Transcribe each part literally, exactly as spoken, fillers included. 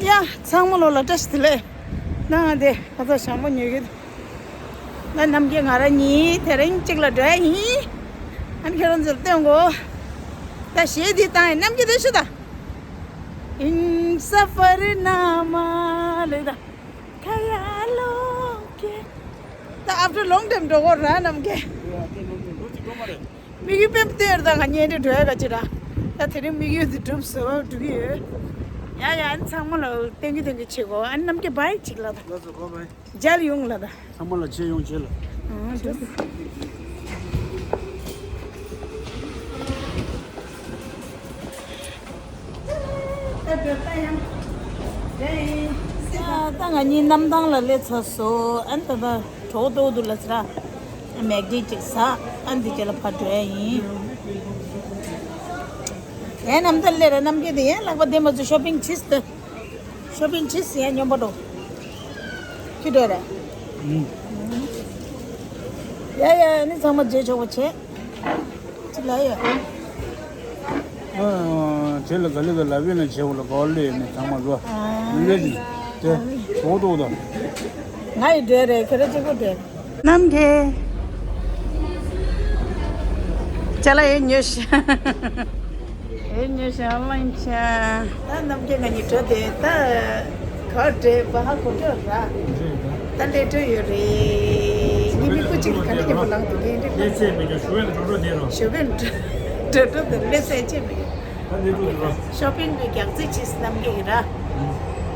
ཡ། ཚང་མ་ལོ་ལ་བཀྲ་ཤིས་བདེ་ལེགས། ན་དེ་ཁ་ཚ་ཞང་པོ་ཉོས་ཀྱི་འདུག་ན་ནམ་རྒྱུན་ང་རང་གཉིས་དེ་རིང་གཅིག་ལ་འགྲོ་ཡ་ཡིན། ཨ་ནི་ཁྱེད་རང་ཚོར་སྟོན་གོ། ད་གཞས་འདི་བཏང་ཡ་ནམ་རྒྱུན་དེ་ཤི་ད། ཨིན་ས་ཕ་རི་ན་མ་ལེ་ད། ཁ་ཡ་ལོ་ཀེ། ད་after long time འགྲོ་གོ་ར་ནམ་རྒྱུན། དམིགས་ཡུལ་དཔེ་བལྟས་ཡོད་ད་ང་གཉེན་སྒྲིག་འགྲོ་ཡ་ག་ཅི་ར། ད་དེ་རིང་དམིགས་ཡུལ་དེ་འགྲུབ་སོང་འགྲུབ་ཀྱི་ཡོད། ཡ་ཡ་ཨ་ནི་ཚང་མ་ལ་ཐེང་ཀིའུ་ཐེང་ཀིའུ་བྱེད་གོ་ཨ་ནི་ནམ་རྒྱུན་བྷའི་གཅིག་ལ་ད། ལགས་སོ་བྷའི་བྷའི། མཇལ་ཡོང་ལ་ད། ཚང་མ་ལ་མཇལ་ཡོང་བྱེད་ལ། ཨང་འགྲོ། ད་ང་གཉིས་གནམ་ཐང་ལ་སླེབས་ཚར་སོང་། ཨ་ནི་ད་ལྟ་གྲོགས་ཏོག་ཏུ་ལ་ཚ་མེག་ཌི་ཅིག་ཟ། ཨ་ནི་དེ་རྗེས་ལ་ཕར་འགྲོ་ཡ་ཡིན། ཡང་གནམ་ཐང་སླེབས་ར་ནམ་རྒྱུན་དེ་ཡང་ལག་པ་བདེ་མ་ཚུགས་ཤོ་པིང་བྱེད་སྟེ། ཤོ་པིང་བྱེད་ཟེར་ཡ་སྙོམས་པོ་འགྲོ། ཁྱི་འགྲོ་རེད། ཡ་ཡ་ནི་ཚང་མ་རྗེས་ཆོག་པ་བྱེད། ཅི་ལ་ཡ། ཨ། བྱེད་ལ་ག་ལེ་ག་ལ་བེ་ན་བྱེད་བ་ལ་ག་ལེ་ནི་ཚང་མ་འགྲོ། མི་ལེ་ཅི། དེ་ཞོག་ཏོག་ད། ང་ཡི་འགྲོ་རེད་ཁྱེད་རང་གཅིག་པུ་འགྲོ། ནམ་རྒྱུན། ཅ་ལག་ཡེ་ཉོས་ཤག་ཡེ་ཉོས་ཤག་གླང་ཆ། ད་ནམ་རྒྱུན་ང་གཉིས་འགྲོ་དེ་ད་ག་འདྲེ་བ་ཧ་གོ་འགྲོ་ར། ད་ལས་འགྲོ་ཡོད་རེད། ཉི་མ་སྐུ་གཅིག་གི་ག་འདྲ་ཉམས་པོ་ལངས་འདུག་གས་འདྲེ་ལས་ཚེ་མེད་ཀྱང་ཞོགས་པའི་འགྲོ་འགྲོ་དེ་རོ། ཞོགས་པའི་འགྲོ་འགྲོ་དེ་ལས་ཚེ་ཆེ་མེད། ད་ལས་འགྲོ་དེ་རོ། ཤོ་པིང་གི་རྒྱག་རྩིས་བྱེད་ནམ་རྒྱུན་ར།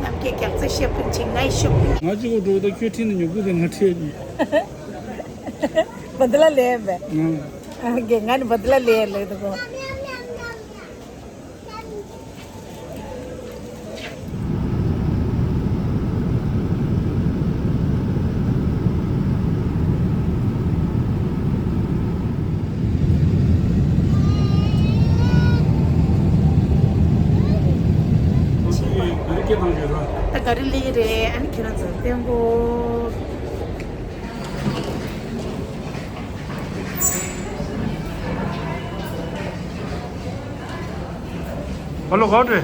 ནམ་རྒྱུན་རྒྱག་རྩིས་ཤོ་པིང་བྱེད་ནའི་ཤོ་པིང་། ང་གཅིག་པུ་འགྲོ་ད་ཁྱོད་ཁྲིད་ནས་ཉོ་དགོས་དེ་ང་ཁྲིད་ནས། बदला ले बे। हाँ। आगे ङान बदला ले ले तो को। ད་ག་རེ་ལས་རེད། ཨ་ནི་ཁྱེད་རང་ཚོ་བསྟན་གོ། Hello, got it?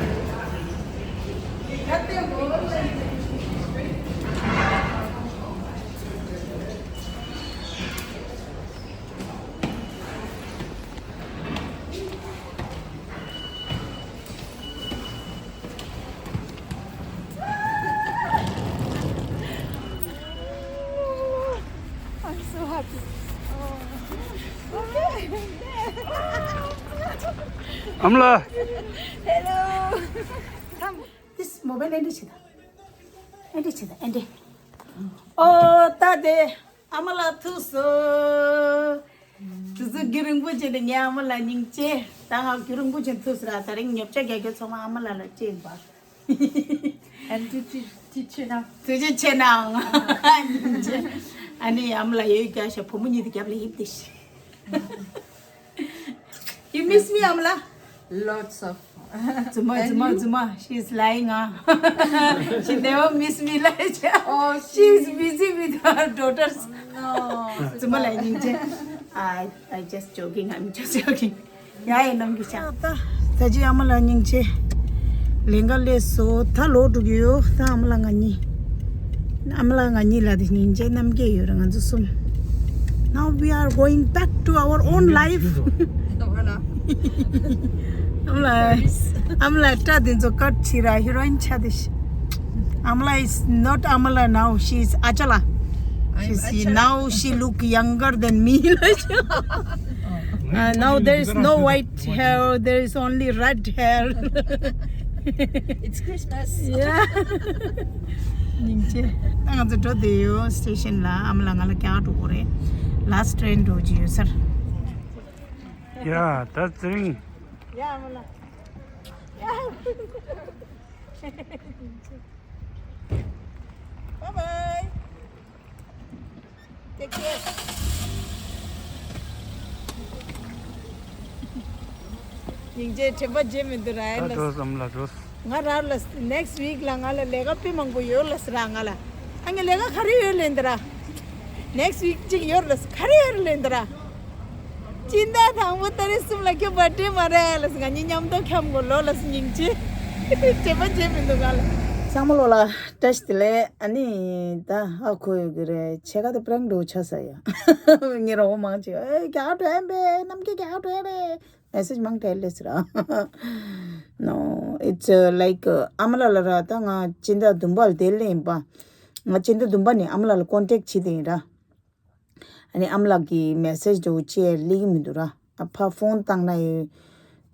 I'm so happy. Oh. Okay. अमला। Hello. Come. This mobile Andy छिदा। एंडी छिदा, एंडी। ओ, तादे। ཨ་མ་ལགས་ཐུག་སོང་། དུས་ཚོད་རྒྱུན་རིང་པོ་བྱས་ནས་ངའི་ཨ་མ་ལགས་སྙིང་རྗེ། ད་ང་རྒྱུན་རིང་པོ་བྱས་ཐུག་སོང་ར། ད་རིང་ཉོ་ཆ་རྒྱག་རྒྱུ་ཚང་མ་ཨ་མ་ལགས་ལ་སྤྲད་པ། And to to to ཆེ་ན། ཐུགས་རྗེ་ཆེ་ནའང་། སྙིང་རྗེ། ཨ་ནི་ཨ་མ་ལགས་ཡོད་རྒྱ་ཤ་བུ་མོ་གཉིས་དེ་རྒྱབ་ལ་ཡིབ་དེ་ཤི། You miss me, Amla? Lots of. Zuma, And Zuma, you? Zuma. She's lying, huh? She never miss me like that. Oh, she's busy with her daughters. No. Zuma, like, I, I just joking. I'm just joking. ཡ་ཡ་ནམ་གྱི་ཆ། ད་ད་ཅི་ཨ་མ་ལགས་སྙིང་རྗེ། ལེན་ག་ལས་སོ་ད་ལོ་དྲུག་ཡོད་ད་ཨ་མ་ལགས་ང་གཉིས། ཨ་མ་ལགས་ང་གཉིས་ལ་དེ་སྙིང་རྗེ་རྣམ་རྒྱལ་ཡོད་རེད་ང་ཚོ་གསུམ། Now we are going back to our own life. ཨ་མ་ལགས་ཨ་མ་ལགས་སྐྲ་དེ་ཚོ་ཀཊ་བྱེད་ར་ཧི་རོ་ཨིན་ཆགས་དེ་ཤི། Amla is not Amala now. She is Achala. She, now she look younger than me. Uh, now there is no white hair. There is only red hair. It's Christmas. Yeah. སྙིང་རྗེ། ད་ང་ཚོ་འགྲོ་བསྡད་ཡོད་སི་ཊེ་ཤན་ལ། ཨ་མ་ལགས་ང་ལ་རྒྱག་འགྲོ་དགོས་རེད། ལཱ་སི་ཊི་ཊེན་འགྲོ་རྒྱུ་ཡོད་སར། ཡ་ད་ཚེ་རིང་། ཡ་ཨ་མ་ལགས། ཡ། Bye bye. Take care. སྙིང་རྗེ་དྲན་པ་བརྗེད་མི་འདུག་ར་ཨེ་ལ། འགྲོ་བསམ་ལ་འགྲོ། ང་ར་ལ་next week ལ་ང་ལ་ལས་ཀ་དཔེ་མང་པོ་ཡོད་ལ་ཟེར་ར་ང་ལ། ཨ་ངས་ལས་ཀ་ག་རེ་ཡོད་ལེན་འདི་ར། Next week གཅིག་ཡོད་ལ་ཟེར་ག་རེ་ཡོད་ལེན་འདི་ར། སྤྱི་ཟླ་དང་པོ་ཏ་རིག་གསུམ་ལ་ཁྱོད་བར་ཌེ་མ་རེད་ལ་ཟེར། ང་གཉིས་མཉམ་དུ་འཁྱམ་དགོས་ལོ་ལ་ཟེར་སྙིང་རྗེ། དྲན་པ་བརྗེད་མི་འདུག་ང་ལ། ཚང་མ་ལོ་ལ་བཀྲ་ཤིས་བདེ་ལེགས། ཨ་ནི་ད་ཧ་གོ་ཡོད་ཀྱི་རེད། ཕྱེད་ཀ་དེ་པྲེང་འགྲོ་ཆགས་ས་ཡ། ངས་རོགས་མང་ཆེ་ཨེ་རྒྱ་གར་འགྲོ་ཡིན་པས། ནམ་རྒྱུན་རྒྱ་གར་འགྲོ་ཡ་རེད། མེ་སེ་ཇི་མང་སྤྲད་ལེ་ཟེར་ར། No, it's uh, like uh, ཨ་མ་ལགས་ལ་ར། ད་ང་སྤྱི་ཟླ་བདུན་པ་ལ་དེ་ལེན་པ། ང་སྤྱི་ཟླ་བདུན་པ་ནས་ཨ་མ་ལགས་ལ་ཀོན་ཊེག་བྱེད་དེ་ཡིན་ར། ཨ་ནི་ཨ་མ་ལགས་ཀྱི་མེ་སེ་ཇི་འདྲ་བོ་ཅིག་སླེབས་ཀྱི་མི་འདུག་ར། ཨ་ཕར་ཕོན་བཏང་ན་ཡོད།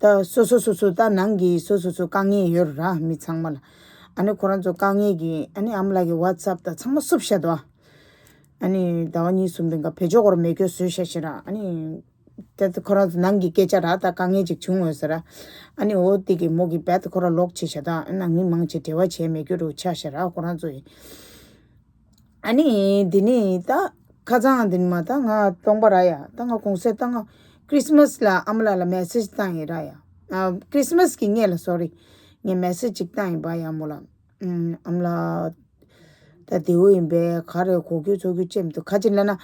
ད་སོ་སོ་སོ་སོ་ད་ནང་གི་སོ་སོ་སོ་དཀའ་ངལ་ཡོད་ར། མི་ཚང་མ་ལ། ཨ་ནི་ཁོ་རང་ཚོ་དཀའ་ངལ་གྱི་ཨ་ནི་ཨ་མ་ལགས་ཀྱི་ཝ་ཊི་སབ་དང་ཚང་མ་བསུབ་བཞག་འདུག་ཨ་ནི་ཟླ་བ་གཉིས་གསུམ་དེ་འགའ་བེད་སྤྱོད་སྐོར་མེད་སྐྱོ་བཟོས་བཞག་ཤག་ར། ཨ་ནི་ད་ཁོ་རང་ཚོ་ནང་གི་སྐད་ཆ་ར། ད་དཀའ་ངལ་ཅིག་བྱུང་འོས་ཟེར་ར། ཨ་ནི་འོ་དེ་གི་མོ་གི་བེད་ཁོ་ར་ལོག་བྱས་ཤག་ད་ནང་མི་མང་ཆེ་འབྲེལ་བ་བྱས་མེད་སྐྱོ་འདྲ་བོ་ཆགས་ཤག་ར། ཁོ་རང་ཚོ་ཡི། ཨ་ནི་འདི་ནི་ད་ཁ་སང་འདི་ནི་མ་ད་ང་སྟོང་པ་ར་ཡ། ད་ང་གུང་སེང་ད་ང་ཁྲིས་མས་ལ་ཨ་མ་ལགས་ལ་མེ་སེ་ཇི་བཏང་ཡིན་ར་ཡ། ཨ་ཁྲིས་མས་ཀྱི་སྔོན་ལ་སོ་རི། ངས་མེ་སེ་ཇི་ཅིག་བཏང་ཡིན་པ་ཡ་མོ་ལ། ཨམ་ཨ་མ་ལགས་ད་དེའུ་ཡིན་པས་ག་རེ་གོ་རྒྱུ་ཚོར་རྒྱུ་ཅེས་མི་འདུག་ག་ཅི་ལབ་ན།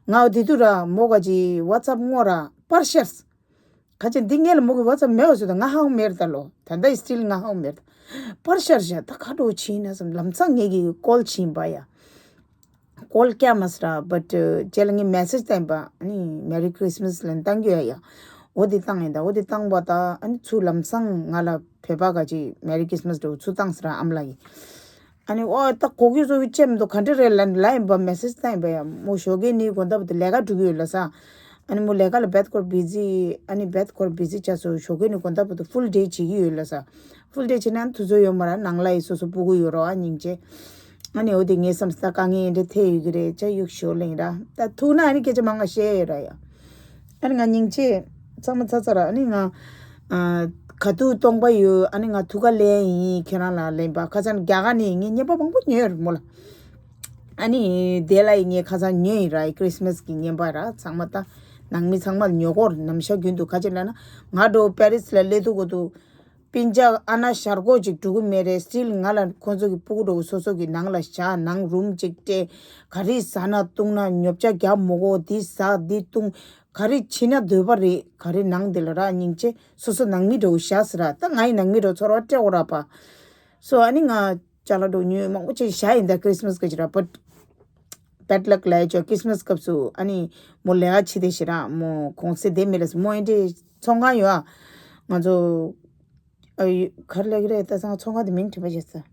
ང་འོ་དེ་དུས་ར་མོ་ག་ཅི་ཝ་ཊི་སབ་སྔོག་ར་པར་ཤར། ག་ཅི་འདི་སྔོན་ལ་མོ་གི་ཝ་ཊི་སབ་མེད་པ་བཟོས་ད། ང་ཧ་གོ་མེད་ར། ད་ལོ་ད་ལྟ་ཡི་སི་ཊིལ་ང་ཧ་གོ་མེད་ར། པར་ཤར་ཤག་ད་ག་འདྲ་བོ་ཕྱིན་ན་བསམ། ལམ་སང་ངེད་ཀྱི་ཀོལ་ཕྱིན་པ་ཡ། ཀོལ་རྒྱག་མ་སོང་ར། བཊ་རྗེས་ལ་ངས་མེ་སེ་ཇི་བཏང་པ། ཨ་ནི་Merry Christmas ལབ་བཏང་རྒྱུ་ཡ་ཡ། འོ་དེ་བཏང་ཡིན་ད། འོ་དེ་བཏང་པ་ད་ཨ་ནི་ཚུར་ལམ་སང་ང་ལ་བོད་པ་ག་ཅི་Merry Christmas འདྲ་བོ་ཚུར་བཏང་སོང་ར་ཨ་མ་ལགས་ཀྱིས། ཨ་ནི་ཨོ་ད་གོ་རྒྱུ་ཚོར་རྒྱུ་ཅེས་མི་འདུག་ག་འདྲ་རེད་ལབ་ལབ་ཡིན་པ། མེ་སེ་ཇི་བཏང་ཡིན་པ་ཡ། མོ་ཞོགས་ཀས་ནི་དགོང་དག་བར་དུ་ལས་ཀ་འགྲོ་གི་ཡོད་ལབ་ས། ཨ་ནི་མོ་ལས་ཀ་ལ་བེད་ཁོ་ར་བི་ཛི། ཨ་ནི་བེད་ཁོ་ར་བི་ཛི་ཆགས་སོང་། ཞོགས་ཀས་ནི་དགོང་དག་བར་དུ་ཕུལ་ཌེ་བྱེད་ཀྱི་ཡོད་ལབ་ས། ཕུལ་ཌེ་བྱེད་ན་དུས་ཚོད་ཡོད་མ་ར། ནང་ལ་ཡི་སོ་སོ་སྤུ་གུ་ཡོད་རོགས་ཨ་སྙིང་རྗེ། ཨ་ནི་འོ་དེ་ངས་བསམ་ས་ད་དཀའ་ངལ་འདྲ་ཐེབས་ཡོད་ཀྱི་རེད། ཅ་གཡུག་ཞོར་ལེན་ར། ད་ཐུག་ན་ཨ་ནི་སྐད་ཆ་མང་ང་བཤད་ཡོད་ར་ཡ། ཨ་ནི་ང་སྙིང་རྗེ་ཚང་མ་ཚ་ཚ་ར། ཨ་ནི་ང་ཨ་ག་དུས་སྟོང་པ་ཡོད། ཨ་ནི་ང་ཐུག་ག་ལེན་ཡིན། ཁྱེད་རང་ལ་ལེན་པ་ཁ་སང་རྒྱ་གར་ནས་ངས་རྔན་པ་མང་པོ་ཉོས་རེད་མོ་ལ། ཨ་ནི་དེ་ལ་ཡི་ངས་ཁ་སང་ཉོས་ཡིན་ར། ཁྲིས་མས་ཀྱི་རྔན་པ་ར། ཚང་མ་ད་ནང་མི་ཚང་མ་ཉོ་གོ་ར། ནམ་ཞག་རྒྱུན་དུ་ག་ཅི་ལབ་ན་ང་འདྲ་བོ་པེ་རི་སི་ལ་སླེབས་དུས་གོ་དུས། སྤུན་ཀྱག་ཨ་ན་ཞར་གོ་ཅིག་འགྲོ་གི་མེད་རེད། སི་ཊིལ་ང་ལ་ཁོང་ཚོ་གི་སྤུ་གུ་འདྲ་བོ་སོ་སོ་གི་ནང་ལ་བཞག་ནང་རུམ་ཅིག་སྤྲད། ག་རེ་ཟ་ན་བཏུང་ན་ཉོ་ཆ་རྒྱག་མི་དགོས། འདི་ཟ་འདི་བཏུང་། ག་རེ་བྱེད་ན་འདོད་པ་རེད། ག་རེ་ནང་དེ་ལ་ར་སྙིང་རྗེ། སོ་སོ་ནང་མི་འདྲ་བོ་བཞག་ཟེར་ར། ད་ང་ཡི་ནང་མི་འདྲ་བོ་ཚོར་བ་སྤྲད་དགོས་ར་པ། སོ་ཨ་ནི་ང་ཅ་ལག་འདྲ་བོ་ཉོས་མང་པོ་ཅིག་བཞག་ཡིན་ད། ཁྲིས་མས་ག་ཅི་ར་པ། བེཌ་ལག་ལབ་ཡ་ཅོ། ཁྲིས་མས་སྐབས་སུ་ཨ་ནི་མོ་ལས་ཀ་བྱེད་དེ་ཤི་ར། མོ་གུང་སེང་བསྡད་མེད་ལ་སི། མོ་ཨེ་འདྲའི་ཚོང་ཁང་ཡོད་ཨ། ང་ཚོ་ཨ་ཡུ་ག་རེ་ལབ་ཀྱི་རེད། ད་སང་ཚོང་ཁང་དེ་མིང་དྲན་པ་བརྗེད་ས།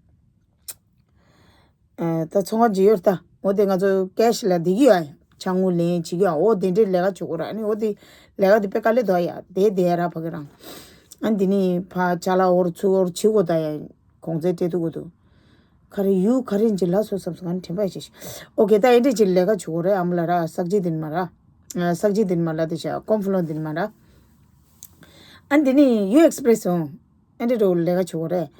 ཨ་ད་ཚོང་ཁང་ཅིག་ཡོད་རེད་ད། འོ་དེ་ང་ཚོ་ཀེ་ཤི་ལ་བསྡད་ཀྱི་ཡོད་ཨ། ཆ་དངུལ་ལེན་བྱེད་ཀྱི་ཡོད་ཨ། འོ་དེ་འདྲའི་ལས་ཀ་བྱེད་དགོས་ར། ཨ་ནི་འོ་དེ་ལས་ཀ་དེ་དཔེ་དཀའ་ལས་འདུག་ཨ་ཡ། དེ་བསྡད་ཡ་ར་ཕ་གི་རང་། ཨ་འདི་ནི་ཕ་ཅ་ལག་འོར་ཚུར་འོར་བྱེད་དགོས་ད་ཡ། གུང་སེང་སྤྲད་དུས་གོ་དུས། ག་རེ་ཡུ་ག་རེ་འཇི་ལ་སོ་བསམ་སོ་ག་ནི་དྲན་པ་ཡེ་ཤེས། ཨོ་ཀེ་ད་ཨེ་འདྲ་ཅིག་ལས་ཀ་བྱེད་དགོས་རེད་ཨ་མ་ལགས་ར། ས་གཅིག་དེ་ནི་མ་ར། ཨ་ས་གཅིག་དེ་ནི་མ་ལ་དེ་ཤ་ཀོན་ཕ་ལོན་དེ་ནི་མ་ར། ཨ་འདི་ནི་ཡུ་ཨེག་སི་པི་རེ་སི་འོང་། ཨེ་འདྲ་འགྲོ་ལས་ཀ་བྱེད་དགོས་རེད།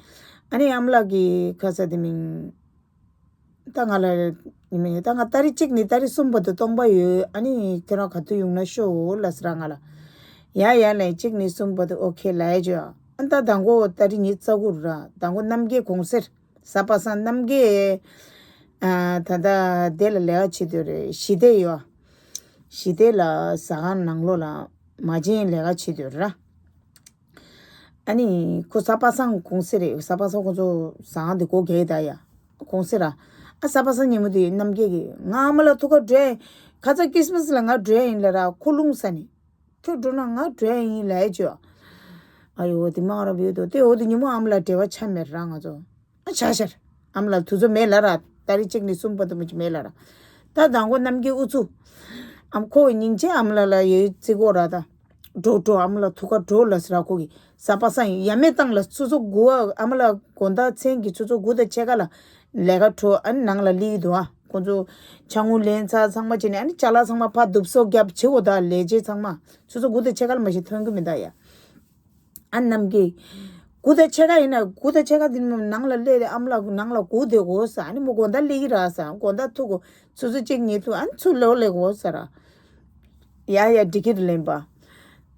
ཨ་ནི་ཨ་མ་ལགས་ཀྱི་ཁ་ས་དེ་མིང་། ད་ང་ལ་ཡིན་མིན་ད་ང་ཏ་རིག་གཅིག་ནས་ཏ་རིག་གསུམ་བར་དུ་སྟོང་པ་ཡོད། ཨ་ནི་ཁྱེད་རང་ག་དུས་ཡོང་ན་ཤོག་ལབ་ཟེར་ར་ང་ལ། ཡ་ཡ་ལས་གཅིག་ནས་གསུམ་བར་དུ་ཨོ་ཁེ་ལབ་ཡ་ཅོ། ཨ་ད་དང་གོ་ཏ་རིག་ཉི་ཤུ་རྩ་དགུ་ར། དང་གོ་རྣམ་རྒྱལ་གུང་སེང་། གཟའ་པ་སངས་རྣམ་རྒྱལ། ཨ་ད་ད་དེ་ལ་ལས་ཀ་བྱེད་དུས་རེད། ཞི་བདེ་ཡོད། ཞི་བདེ་ལ་ཟ་ཁང་ནང་ལོགས་ལ་མ་བྱན་ལས་ཀ་བྱེད་དུས་ར། ཨ་ནི་ཁོ་གཟའ་པ་སངས་གུང་སེང་རེད། གཟའ་པ་སངས་ཁོ་ཚོ་ཟ་ཁང་དེ་སྒོ་རྒྱག་ཡི་ད་ཡ། གུང་སེང་ར། ཨ་གཟའ་པ་སངས་ཉིན་མོ་དེ་རྣམ་རྒྱལ་གྱིས་ང་ཨ་མ་ལགས་ཐུག་ག་འགྲོ་ཡིན། ཁ་སང་ཁྲིས་མས་ལ་ང་འགྲོ་ཡ་ཡིན་ལབ་ར། ཁོ་རླུང་ས་ནས། ཁྱོད་འགྲོ་ན་ང་འགྲོ་ཡ་ཡིན་ལབ་ཡ་ཅོ། ཨ་ཡོ་དེ་མ་ར་བུད་དོ། དེ་འོ་དེ་ཉིན་མོ་ཨ་མ་ལགས་འབྲེལ་བ་ཆགས་མེད་ར་ང་ཚོ། ཨ་བྱ་ཤར། ཨ་མ་ལགས་དུས་ཚོད་མེད་ལབ་ར། ཏ་རིག་གཅིག་ནས་གསུམ་བར་དུ་མ་ཅིག་མེད་ལབ་ར། ད་དང་གོ་རྣམ་རྒྱལ་ཨུ་ཚུགས། ཨ་མ་ཁོ་སྙིང་རྗེ་ཨ་མ་ལགས་ལ་ཡོད་རྩིས་གོ་ར་ད། འགྲོ་འགྲོ་ཨ་མ་ལགས་ཐུག་ག་འགྲོ་ལབ་ཟེར་ར་ཁོ་གིས། གཟའ་པ་སངས་ཡ་མེད་བཏང་ལ་ཆུ་ཚོད་དགུ་ཨ་མ་ལགས་དགོང་དག་མཚན་གྱི་ཆུ་ཚོད་དགུ་དང་ཕྱེད་ཀ་ལ་ལས་ཀ་འཕྲོ་ཨ་ནི་ནང་ལ་སླེབས་ཀྱི་འདུག་ཨ། ཁོ་ཚོ་ཕྱག་དངུལ་ལེན་ཚར་ཚང་མ་བྱས་ནས་ཨ་ནི་ཅ་ལག་ཚང་མ་ཕར་བསྡུ་གསོག་རྒྱབ་བྱེད་དགོས་ད་ལས་བྱེད་ཚང་མ། ཆུ་ཚོད་དགུ་དང་ཕྱེད་ཀ་ལ་མ་གཞི་ཐོན་གི་མི་འདུག་ཡ། ཨ་རྣམ་རྒྱལ། དགུ་དང་ཕྱེད་ཀ་ཡིན་ན་དགུ་དང་ཕྱེད་ཀ་དེ་ནང་ལ་སླེབས་ཏེ་ཨ་མ་ལགས་ནང་ལ་སྒུག་བསྡད་དགོས་ཟེར། ཨ་ནི་མོ་དགོང་དག་སླེབས་ཀྱི་རེད་ཟེར། དགོང་དག་ཐུག་གོ་ཆུ་ཚོད་གཅིག་གཉིས་ཐུག་ཨ་ནི་ཚུར་ལོག་སླེབས་དགོས་ཟེར་ར། ཡ་ཡ་འགྲིག་གི་རེད་ལབ་པ།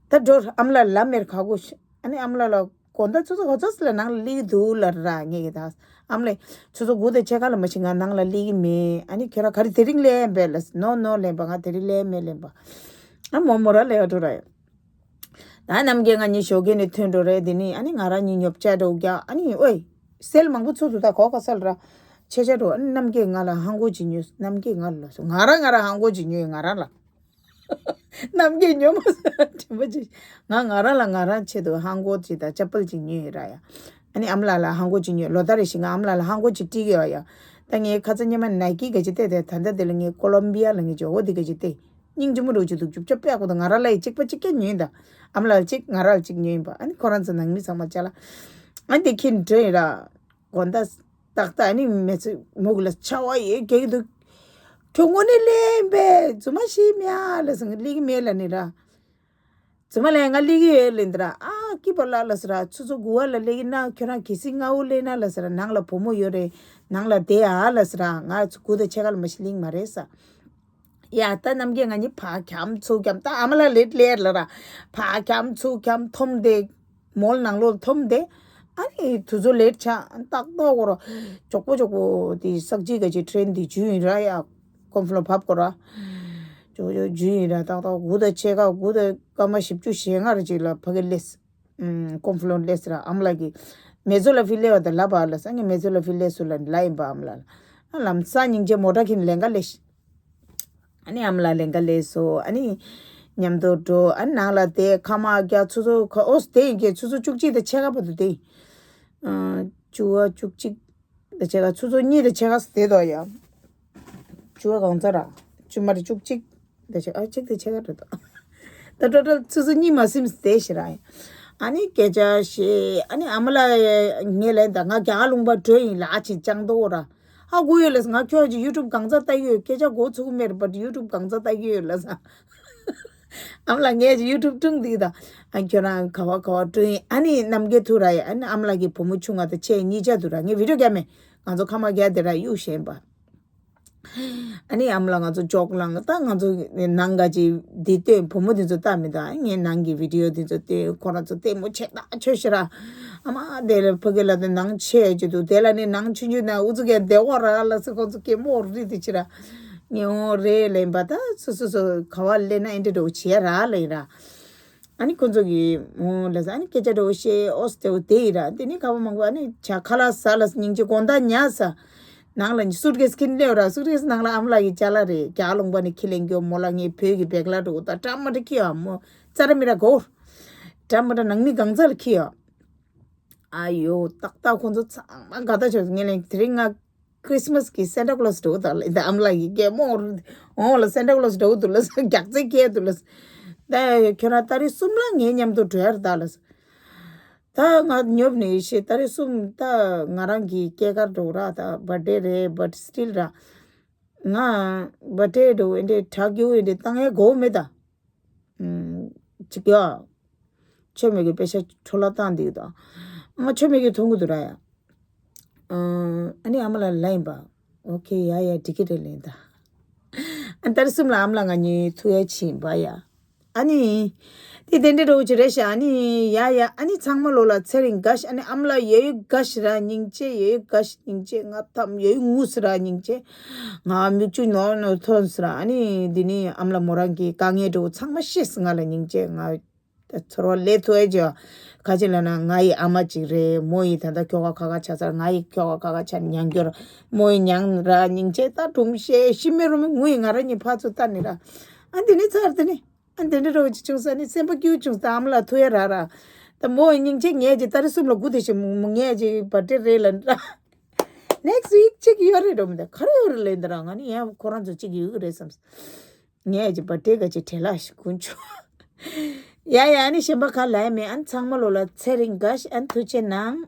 ད་འགྲོ་ཨ་མ་ལགས་ལབ་མེད་ག་གོ་ཤ། ཨ་ནི་ཨ་མ་ལགས་ལ་དགོང་དག་ཆུ་ཚོད་ག་ཚོད་ཙམ་ལ་ནང་ལ་སླེབས་ཀྱི་འདུག་ལབ་ར་ངས་ཀྱི་ད། ཨ་མ་ལགས་ཆུ་ཚོད་དགུ་དང་ཕྱེད་ཀ་ལ་མ་གཞི་ང་ནང་ལ་སླེབས་ཀྱི་མེད། ཨ་ནི་ཁྱོད་རང་ག་རེ་དེ་རིང་སླེབས་པས་ལབ་ཟེར། ནོ་ནོ་ལབ་པ། ང་དེ་རིང་སླེབས་མེད་ལབ་པ། ཨ་མོ་མོ་ར་ལས་ཀ་འགྲོ་ར་ཡོད། ད་རྣམ་རྒྱལ་ང་གཉིས་ཞོགས་ཀས་ནས་ཐོན་འགྲོ་རེད། དེ་ནི་ཨ་ནི་ང་རང་གཉིས་ཉོ་ཆ་འདྲ་བོ་རྒྱག་ཨ་ནི་ཨོའི། སེལ་མང་པོ་ཚུགས་འདུག་ད་གོ་ག་སེལ་ར། ཆེ་ཆེ་འགྲོ། ཨ་ནི་རྣམ་རྒྱལ་ང་ལ་ཧང་གོ་ཅིག་ཉོས། རྣམ་རྒྱལ་ང་ལ་ལབ་སོང་། ང་རང་ང་རང་ཧང་གོ་ཅིག་ཉོས་ཡིན་ང་རང་ལ། རྣམ་རྒྱལ་ཉོ་མ་སོང་དྲན་པ་ཅིག་ང་ང་རང་ལ་ང་རང་ཆེད་དུ་ཧང་གོ་ཅིག་དང་ཅ་པལ་ཅིག་ཉོས་ཡིན་ར་ཡ། ཨ་ནི་ཨ་མ་ལགས་ལ་ཧང་གོ་ཅིག་ཉོས། ལོ་ལྟར་རེ་བཞིན་ང་ཨ་མ་ལགས་ལ་ཧང་གོ་ཅིག་སྤྲད་ཀྱི་ཡོད་ཡ། ད་ངས་ཁ་ཚ་སྔོན་མ་ནའི་ཀི་ག་ཅིག་བལྟས་ཏེ། ད་ལྟ་དེ་ལ་ངས་ཀོ་ལོམ་བི་ཡ་ལ་ངས་ཇོ་བོ་དེ་ག་ཅིག་བལྟས། སྙིང་རྗེ་མོ་འདྲ་ཅིག་འདུག་ཅུབ་ཅབ་པད་ཁོ་དང་ང་རང་ལ་ཡི་གཅིག་པ་གཅིག་རྐྱང་ཉོས་ཡིན་ད། ཨ་མ་ལགས་ལ་གཅིག་ང་རང་ལ་གཅིག་ཉོས་ཡིན་པ། ཨ་ནི་ཁོ་རང་ཚོ་ནང་མི་ཚང་མ་ཅ་ལག་ཨ་ནི་དེ་ཁྱེར་འགྲོ་ཡིན་ར། དགོང་དག་ཏག་ཏག་ཨ་ནི་མི་ཚེ་མུག་ལ་ཆ་བ་ཡོད་རྒྱག་གི་འདུག་ཁྱོད་དངོས་གནས་ལས་པས་རྫུན་མ་ཤི་མེད་ཨ་ལ་སང་ལིག་མེད་ལ་ནི་ར། རྫུན་མ་ལས་ང་ལིག་ཡོད་ལེན་དྲ། ཨ་ཀི་པ་ལ་ལ་སི་ར། ཆུ་ཚོད་དགུ་བ་ལ་ལེགས་ན་ཁྱོད་རང་གལ་སྲིད་ལྔ་བོ་ལེན་ན་ལ་སི་ར། ནང་ལ་བུ་མོ་ཡོད་རེད། ནང་ལ་བསྡད་ཨ་ལ་སི་ར། ང་ཚོ་དགུ་དང་ཕྱེད་ཀ་ལ་མ་ཤི་ལིང་མ་རེད་ས། ཡ་ད་རྣམ་རྒྱལ་ང་གཉིས་ཕ་འཁྱམ་ཚུར་འཁྱམ། ད་ཨ་མ་ལགས་ལེད་ལེར་ལ་ར། ཕ་འཁྱམ་ཚུར་འཁྱམ་འཐོམ་དེ། མོལ་ནང་ལོགས་འཐོམ་དེ། ཨ་ནི་དུས་ཚོད་ལེད་ཆགས་ཏག་ཏག་གོ་ར། མགྱོགས་པོ་མགྱོགས་པོ་དེ་སག་ཇི་ག་ཅིག་ཁྲེན་དེ་འཇུས་ཡིན་ར་ཡ། ཀོན་ཕ་ལོ་བབ་གོ་ར། མགྱོགས་མགྱོགས་འཇུས་ཡིན་ར་ཏག་ཏག་དགུ་དང་ཕྱེད་ཀ་དགུ་དང་སྐར་མ་བཞི་བཅུ་ཞེ་ལྔ་རེ་ཅིག་ལ་ཕ་གི་སླེབས། ཀོན་ཕ་ལོ་སླེབས་ར། ཨ་མ་ལགས་ཀྱིས་མེ་ཛོ་ལ་ཕི་སླེབས་པ་དང་ལབ་པ་ལ་སང་ངས་མེ་ཛོ་ལ་ཕི་སླེབས་སུ་ལ་ལ་ཡིན་པ། ཨ་མ་ལགས་ལ་ཨ་ལམ་སང་སྙིང་རྗེ་མོ་ཊ་ཁྱེར་ལེན་ག་སླེབས་ཤིག་ཨ་ནི་ཨ་མ་ལགས་ལེན་ག་སླེབས་སོ། ཨ་ནི་མཉམ་དུ་འགྲོ། ཨ་ནི་ནང་ལ་བསྡད་ཁ་མ་རྒྱག་ཆུ་ཚོད་ཁ་ཨོ་སི་དེ་ཡིན་གྱི་ཆུ་ཚོད་བཅུ་གཅིག་དང་ཕྱེད་ཀ་བར་དུ་བསྡད། བཅུ་པ་བཅུ་གཅིག་དང་ཕྱེད་ཀ་ཆུ་ཚོད་གཉིས་དང་ཕྱེད་ཀ་བསྡད་དོ་ཡ། བཅུ་པ་གང་ཚ་ར། བཅུ་མ་རེད་བཅུ་གཅིག་དང་ཕྱེད་ཀ་ཨ་གཅིག་དང་ཕྱེད་ཀ་རེད་དོ། ད་ཊོ་ཊལ་ཆུ་ཚོད་གཉིས་མ་ཟིན་བསྡད་ཤི་ར། ཨ་ནི་སྐད་ཆ་བཤད། ཨ་ནི་ཨ་མ་ལགས་ངས་ལན་ད་ང་རྒྱ་གར་ལུང་པ་འགྲོ་ཡིན་ལ་ཨ་ཆེན་ཅང་ཏོ་ར། ཧ་གོ་ཡོད་ལ་ང་ཁྱོད་ཀྱི་ཡུ་ཊུབ་གང་ཚ་ལྟ་གི་ཡོད། སྐད་ཆ་གོ་ཚུགས་མེད་པ་ཡུ་ཊུབ་གང་ཚ་ལྟ་གི་ཡོད་ལ་ས། ཨ་མ་ལགས་ངས་ཀྱི་ཡུ་ཊུབ་ཀྲུང་འདི་ད། ཨ་ཁྱོད་རང་ག་བ་ག་བ་ཀྲུང་ཡིན། ཨ་ནི་རྣམ་རྒྱལ་ཐུག་ར་ཡ། ཨ་ནི་ཨ་མ་ལགས་ཀྱི་བུ་མོ་ཆུང་ང་དང་ཁྱེད་གཉིས་ཆ་འདུག་ར། ངས་བི་ཌིའོ་རྒྱབ་མེད། ང་ཚོ་ཁ་མ་རྒྱག་དེ་ར་གཡུག་བཞིན་པ། ཨ་ནི་ཨ་མ་ལགས་ང་ཚོ་ཅོག་ལངས་ད་ང་ཚོ་ནང་ག་ཅིག་འདི་སྟོན་བུ་མོ་འདི་ཚོ་ལྟ་མི་ད། ངས་ནང་གི་བི་ཌིའོ་འདི་ཚོ་སྟོན། ཁོ་རང་ཚོ་ལྟད་མོ་ཆེ་ད་ཆོས་ཤི་ར། ཨ་མ་དེ་ལ་ཕ་གི་ལ་དེ་ནང་ཆེ་ཅི་འདུག་དེ་ལ་ནི་ནང་ཆུང་ཆུང་ན་ཨུ་ཚུགས་ཀྱང་བདེ་བ་ར་ལ་སི་ཁོང་ཚོ་སྐད་མོ་རི་དེ་ཆི་ར། ངས་འོ་རེད་ལེན་པ་ད་སོ་སོ་སོ་ག་བ་ལེན་ན་ཨེ་འདྲ་འགྲོ་བྱེད་ར་ལེན་ར། ཨ་ནི་ཁོང་ཚོ་གི་འོ་ལ་ས་ཨ་ནི་སྐད་ཆ་འགྲོ་བཤད་ཨོ་སྟེ་འོ་དེ་ཡི་ར། དེ་ནི་ག་བ་མང་པོ་ཨ་ནི་ཇ་ཁ་ལག་ཟ་ལ་སྙིང་རྗེ་དགོང་དག་ཉལ་ས། ནང་ལ་སུཊ་ཀེས་ཁྱེར་སླེབས་ར། སུཊ་ཀེས་ནང་ལ་ཨ་མ་ལགས་ཀྱི་ཅ་ལག་རེད། རྒྱ་ལུང་པ་ནས་ཁྱེར་ལེན་རྒྱུ་མོ་ལ་ངའི་བོད་ཀྱི་བེག་ལ་འགྲོ་ད་ཀྲམ་མ་ཏི་ཁྱི་ཡ་མོ་ཙ་ར་མི་ར་གོ། ཀྲམ་མ་ཏི་ནང་མི་གང་ཚ་ལ་ཁྱི་ཡ། ཨ་ཡོ་ཏག་ཏག་ཁོང་ཚོ་ཚང་མ་དགའ་ད་ཆོག་ངས་ལན་དེ་རིང་ང་ཁྲིས་མས་ཀྱི་སན་ཊ་ཀློ་སི་འགྲོ་ད་ལ་ད་ཨ་མ་ལགས་ཀྱི་རྒན་མོ་འོང་ལ་སན་ཊ་ཀློ་སི་འགྲོ་འདུག་ལ་རྒྱག་རྩེ་སྐྱེལ་འདུག་ལ། ད་ཁྱོད་རང་ཏ་རིག་གསུམ་ལ་ངའི་མཉམ་དུ་འགྲོ་ཡར་ད་ལ། ད་ང་ཉོབ་ནས་ཤེས་ཏ་རིག་གསུམ་ད་ང་རང་གི་སྐྱེས་སྐར་འགྲོ་ར་ད་བར་ཌེ་རེད། བཊ་སི་ཊིལ་ར་ང་བར་ཌེ་འགྲོ་ཨེ་འདྲེ་དྲག་རྒྱུ་ཨེ་འདྲེ་བཏང་ཡ་གོ་མེད་ད། ཅིག་ཡ། ཆོས་མེད་ཀྱི་པེ་ཤ་འཕྲོ་བརླག་བཏང་འདུག་ད། ང་ཆོས་མེད་ཀྱི་མཐོང་གི་འདུག་ར་ཡ། ཨ་ནི་ཨ་མ་ལ་ལ་ཡིན་པ། ཨོ་ཁེ་ཡ་ཡ་འགྲིག་གི་རེད་ལན་ད། ཨ་ནི་ཏ་རིག་གསུམ་ལ་ཨ་མ་ལ་ང་གཉིས་ཐུག་ཡ་ཕྱིན་པ་ཡ། ཨ་ནི། དེ་དེ་འདྲ་འགྲོ་གི་རེད་ཤག་ཨ་ནི་ཡ་ཡ་ཨ་ནི་ཚང་མ་ལོ་ལ་ཚེ་རིང་དགའ་ཤ་ཨ་ནི་ཨ་མ་ལ་ཡོད་ཡོད་དགའ་ཤ་ར་སྙིང་རྗེ་ཡོད་ཡོད་དགའ་ཤ་སྙིང་རྗེ་ང་ཐམ་ཡོད་ཡོད་ངུ་ཤ་ར་སྙིང་རྗེ། ང་མིག་ཆུ་ནོར་ནོར་ཐོན་ཤ་ར་ཨ་ནི་འདི་ནི་ཨ་མ་ལ་མོ་རང་གི་དཀའ་ངལ་འགྲོ་ཚང་མ་ཤེས་ང་ལ་སྙིང་རྗེ་ང་ད་ཚོར་བ་ལས་ཐུ་ཨེ་ཇོ། ཁ་ཅིག་ལ་ན་ང་ཡི་ཨ་མ་ཅིག་རེད་མོ་ཡི་ད་ལྟ་ཁྱོ་ག་ཁ་ཁ་ཆ་ཚར་ང་ཡི་ཁྱོ་ག་ཁ་ཁ་ཆ་མྱང་སྐྱོར་མོ་ཡི་མྱང་ར་སྙིང་རྗེ་ད་སྒྲུང་བཤད་ཤི་མེད་རུང་མེད་ངུ་ཡི་ང་ར་གཉིས་ཕར་ཚུར་ལྟ་ནི་ར། ཨ་འདི་ནི་ཚར་དེ་ནི། ཨ་འདི་འདྲ་རོ་ཅིག་བྱུང་ས་ནི་སེམས་པ་སྐྱིད་བྱུང་ས་ཨ་མ་ལགས་ཐུག་ཡ་ར་ར། ད་མོ་སྙིང་རྗེ་ངས་ཀྱི་ཏ་རིག་གསུམ་ལ་སྒུག་དེ་ཞིག་མོ་ངས་ཀྱི་བར་ཌེ་རེད་ལ་འདྲ། ནེག་སི་ཝིག་ཅིག་ཡོད་རེད་འགྲོ་མི་འདུག་ག་རེ་ཡོད་རེད་ལས་འདི་ར་ང་ནི་ཡང་ཁོ་རང་ཚོ་ཅིག་ཡོད་གི་རེད་བསམ། ངས་ཀྱི་བར་ཌེ་ག་ཅིག་བྲེལ་ལ་ཞིག་དགོས་བྱུང་། ཡ་ཡ་ཨ་ནི་གཞན་པ་ག་ལ་ཡ་མེད་ཨ་ནི་ཚང་མ་ལོ་ལ་ཚེ་རིང་དགའ་ཤ་ཨ་ནི་ཐུགས་རྗེ་གནང་།